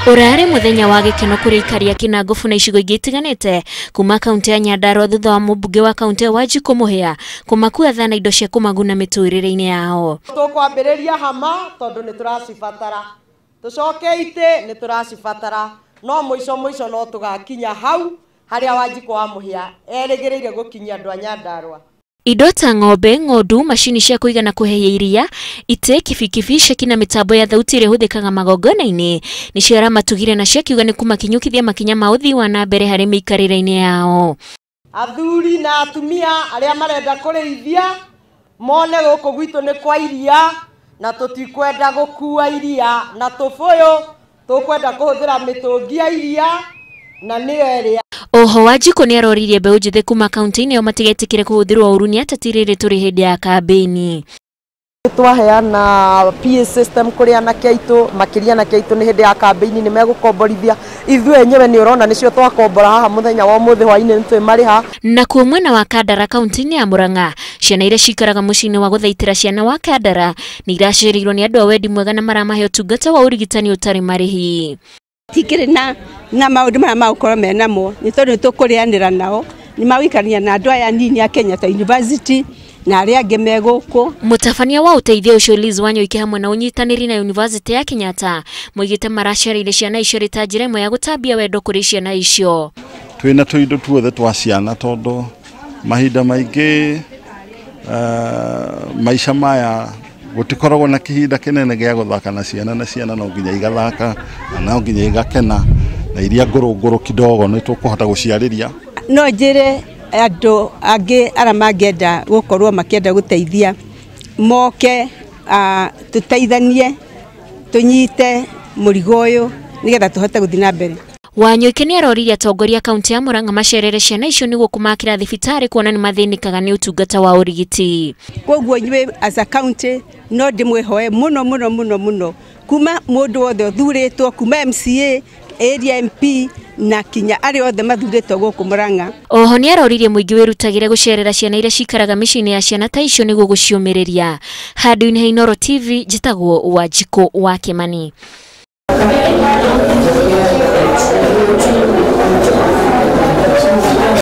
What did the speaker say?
Urari muthenya wa gikeno kuri ikaria Kinangofu na icigo ingĩ itiganĩte kuma kaunti ya Nyandarua thutha wa mũmbunge wa kaunti ya Wanjikũ Mũhĩa kũmakua thana indo cia kũmaguna mĩtũrĩre-inĩ yao. Tũkwambĩrĩria hama tondũ nĩ tũracibatara, tũcoke itĩ nĩ tũracibatara, no mũico mũico no tũgakinya hau harĩa Wanjikũ wa Mũhĩa erĩgĩrĩire gũkinyia andũ a Nyandarua. Indo ta ng'ombe, ng'ondu, macini cia kũiga na kũhehia iria, itĩ, kibikibi, ceki na mĩtambo ya thauti ĩrĩa ĩhũthĩkaga magongona-inĩ nĩcio aramatugire na ciakiuga nĩ kũmakinyũkithia makinya ma ũthii wa na mbere harĩ mĩikarĩre-inĩ yao. Athuri na atumia arĩa marenda kũrĩithia mone gũkũ gwitũ nĩ kwa iria na tũtikwenda gũkua iria na tũbũyũ, tũkwenda kũhũthĩra mĩtũngi ya iria na nĩyo ĩrĩa. Oho Wanjikũ nĩ aroririe mbeũ njĩthĩ kuma kaunti-inĩ ĩyo matigetĩkĩre kũhũthĩrwo ũru nĩ ateti rĩrĩ tũrĩ hĩndĩ ya kambĩini. Twaheana PA system kũrĩ anake aitũ, makĩria anake aitũ nĩ hĩndĩ ya kambĩini nĩ megũkomborithia. Ithuĩ enyewe nĩ ũrona nĩcio twakombora haha mũthenya wa ũmũthĩ hwainĩ nĩ twĩmarĩha. Nakuo mwena wa Kandara kaunti-inĩ ya Murang'a, ciana iria cikaraga mũciĩ-inĩ wa gũthaitĩra ciana wa Kandara nĩ iracereirwo nĩ andũ a wendi mwega na maramahe ũtungata wa ũrigitani ũtarĩ marĩhi. Tikiri na maũndũ marĩa magũkorwo me namo nĩ tondũ nĩ tũkũrĩanĩra nao, nĩ magũikarania na andũ aya anini a Kenyatta University na arĩa angĩ me gũkũ. Mũtabania wa ũteithio ũcio Liz Wanyoike hamwe na ũnyitanĩri na University ya Kenyatta moigĩte maracereire ciana icio rĩ ta njĩra ĩmwe ya gũtambia wendo kũrĩ ciana icio. Twĩna tũindo tuothe twa ciana tondũ mahinda maingĩ maica maya gũtikoragwo na kĩhinda kĩnene gĩa gũthaka na ciana, na ciana no nginya igathaka na no nginya igakena, na iria ngũrũ ngũrũ kidogo nĩ tũkũhota gũciarĩria. No njĩre andũ angĩ arĩa mangĩenda gũkorwo makĩenda gũteithia moke, tũteithanie tũnyite mũrigo ũyũ nĩgetha tũhote gũthiĩ na mbere. Wanyoike nĩ aroririe atongoria kaunti ya Murang'a macerere ciana icio nĩguo kũmakĩra thibitarĩ kuona nĩ mathĩnĩkaga nĩ ũtungata wa ũrigiti. Koguo inyuĩ as a county no ndĩmwĩhoe mũno mũno mũno mũno kuma mũndũ wothe ũthurĩtwo kuma MCA, area MP na kinya arĩa othe mathurĩtwo gũkũ Murang'a. Oho nĩ aroririe mũingĩ wĩrutagĩre gũcerera ciana iria cikaraga mĩciĩ-inĩ ya ciana ta icio nĩguo gũciũmĩrĩria. Handũ-inĩ ha Inooro TV njĩtagwo Wanjikũ wa Kĩmani.